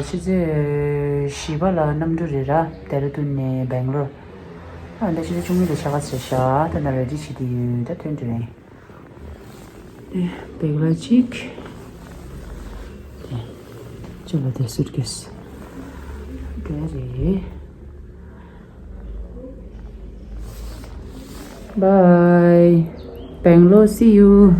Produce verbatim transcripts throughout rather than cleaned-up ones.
ཆུ་ཚོད་བཞི་པ་ལ་གནམ་གྲུ་རེད་ར། ལྡེ་ར་ལྡུན་ནས་སྦེང་ལོར། ཨ་ད་ཆུ་ཚོད་བཅུ་གཉིས་ལ་ཆ་ག་ཚོད་ཤག་ད་ན་རེ་ཌི་བྱེད་དེ་ཡོད། ད་ཐོན་དུ་རེད། ཨེ་བེག་ལ་གཅིག་དེ་ཅོ་ལ་དེ་སུཊ་ཀེ་སི་འདྲ་རེད། Bye. Bangalore, see you.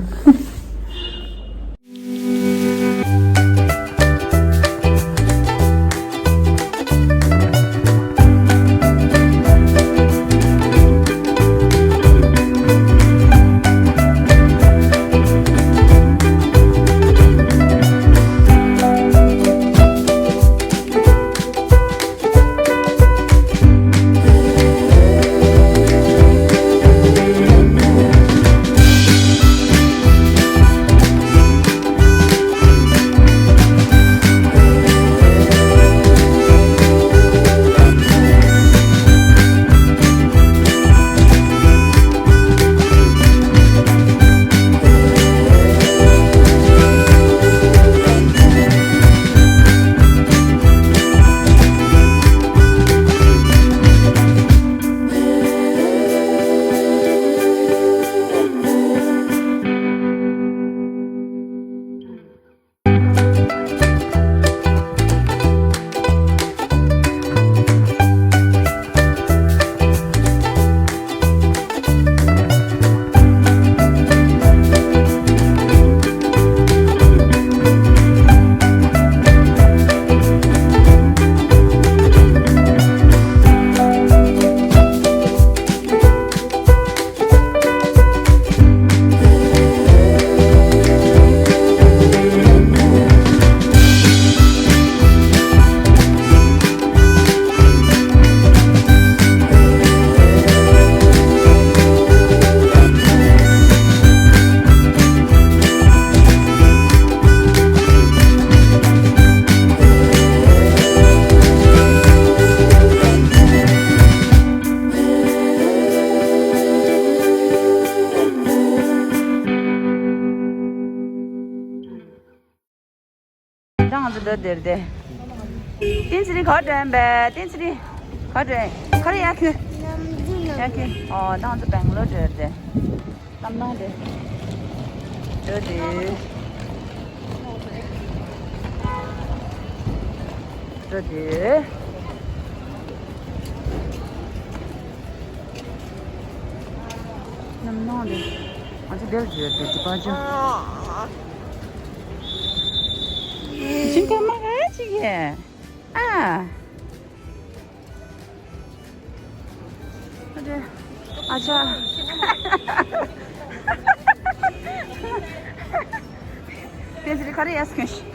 ད་ང་ཚོ་འགྲོ་དེར་དེ། བསྟན་ཚེ་རིང་ག་འགྲོ་ཡིན་པས། བསྟན་ཚེ་རིང་ག་འགྲོ་ཡིན། ག་རེ་ཡ་ཁུ། ཡ་ཁུ། ཨོ་ད་ང་ཚོ་སྦེང་ལོར་འགྲོ་དེར་དེ། གཏམ་ནང་དེ། འགྲོ་དེ། འགྲོ་དེ། གཏམ་ནང་དེ། ང་ཚོ་འདིར་འགྲོ་དེ་དེ་པ་ཅུ། ཞིང་ཁ་མ་ག་ཅིག་ཡ། ཨ། ཨ་ཅག་བསྟན་ཚེ་རིང་ག་རེ་ཡ་སྐྱོན་ཤི།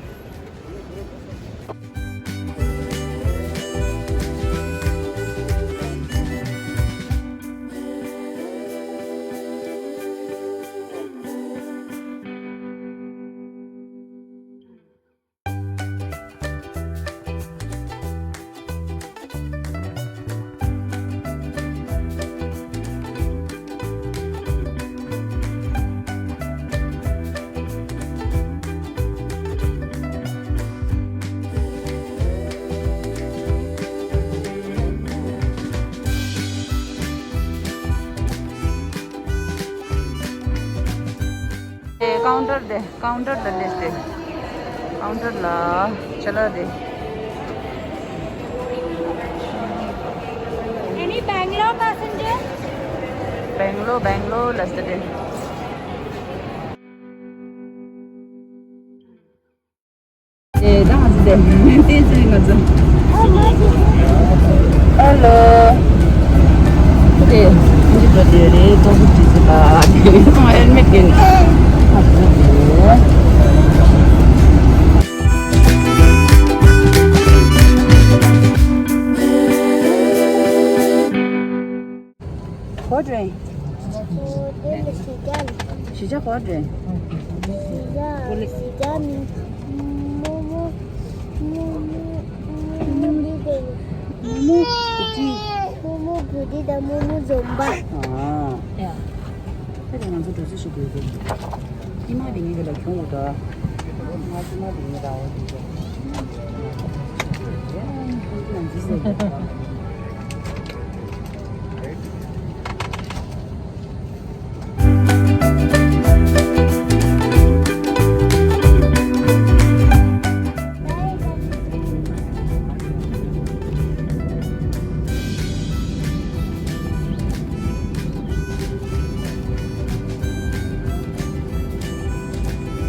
ཀའུན་ཊར་དེ། ཀའུན་ཊར་ལ་སླེབས་ཏེ། ཀའུན་ཊར་ལ་ཅ་ལག་དེ། Any Bangalore passenger? Bangalore, Bangalore ལ་སླེབས་ཏེ། ཨེ་ད་ང་ཚོ་དེ་བསྟན་ཚེ་རིང་ང་ཚོ། ཧེ་ལོ། དེ་འདི་པ་དེ་རེད། ཏོག་ཙམ་དྲི་ཟེར་པ་དེ་ཁོང་ཧེལ་མེད་གན་ཨ་ཙི་དེ། གོ་དྲན། གཞིས་ཆགས་གོ་དྲན། གཞིས་ཆགས་གཞིས་ཆགས་ནི་རྨོ་མོ་རྨོ་མོ་རྨོ་མོ་རྨོ་མོ་གུ་ཏི། རྨོ་མོ་གུ་ཏི་དང་རྨོ་མོ་འཛོམས་པ། ཨ། ད་དེ་ང་ཚོ་འགྲོ་ས་ཞིག་དགོས་ཀྱི། ཉི་མ་དེ་ངེད་ཀྱི་ལ་གྱོང་འོ་ད། ང་ཉི་མ་དེ་ངེད་ར་འོ་དེ་ཚོ།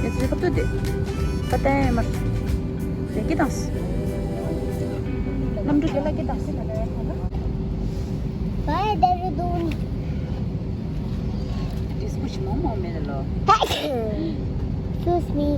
Jetzt ist kaputt. Verdammt. Wie geht das? Nam du gela geht das? Bye, Dehradun. Dis kuch momo mele lo. Excuse me.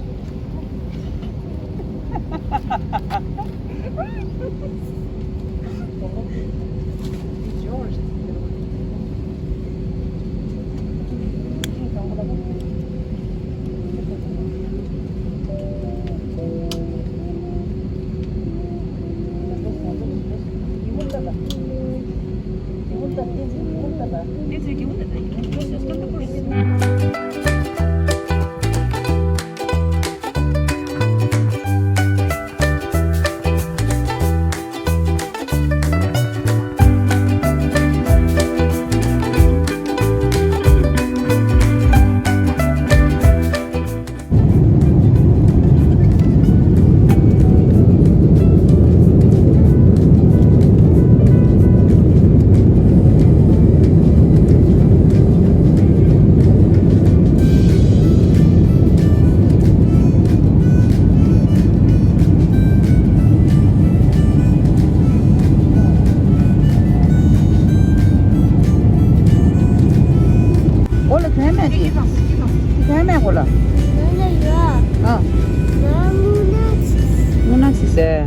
གོ་ལ་གྱོན་མེད་དེ། གྱོན་མེད་གོ་ལ། ང་ལ་ཡོད། ཨ། ང་ལ་ཡོད། ང་ལ་ཡོད། ངུ་ན་ཚིག་ཟེར།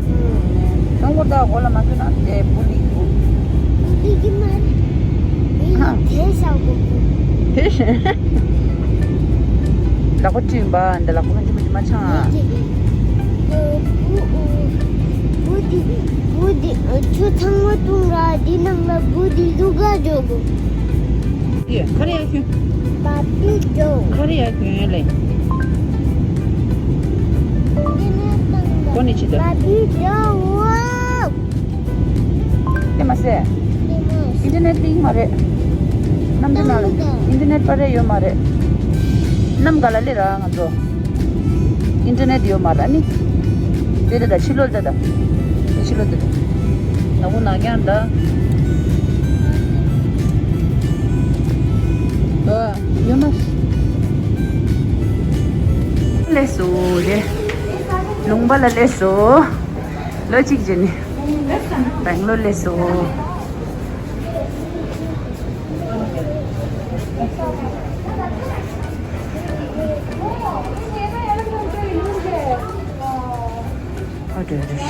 ཨང་། ཁང་པ་ད་གོ་ལ་མ་གྱོན་ན་དེ་བུ་ལི་གུ། བུ་ལི་གི་མ་རེད། ཧ། དེ་ཤ་གོ་གུ། དེ་ཤ། ལག་པ་བཀྲུས་པ་འདི་ལག་པ་གང་ཅི་མ་ཅི་མ་ཆང་ཨ། བུ་འདི་བུ་འདི་ཆུ་ཚང་མ་བཏུང་ར་འདི་ནང་ལ་བུ་འདི་བླུག་ག་འཇོག་གོ། ཡེ། ག་རེ་ཡ་ཁྱོད། བ་པི་ཇོ། ག་རེ་ཡ་ཁྱོད་ལེ། འདི་ནས་བཏང་། གོ་ནི་ཅི་འདུག་བ་པི་ཇོ། དེ་མ་ཟད། དེ་མ་ཟད། ཨིན་ཊར་ནེཊ་གཏིང་མ་རེད། གནམ་གྲུ་ནང་ལ་ཨིན་ཊར་ནེཊ་པ་རེ་ཡོད་མ་རེད། གནམ་ག་ལ་ལེ་ར་ང་ཚོ། ཨིན་ཊར་ནེཊ་ཡོད་མ་རེད་ནི། དེ་དེ་ད་ཕྱི་ལོགས་ད་ད། དེ་ཕྱི་ལོགས་ད་ད། ན་བུ་ན་རྐྱང་ད། ཨ། ཡོད་མ། སླེབས་སོང་རེད། ལུང་པ་ལ་སླེབས་སོང་། ལོ་གཅིག་རྗེས་ནས་སྦེང་ལོར་སླེབས་སོང་། ཨ་འདྲ་རེད།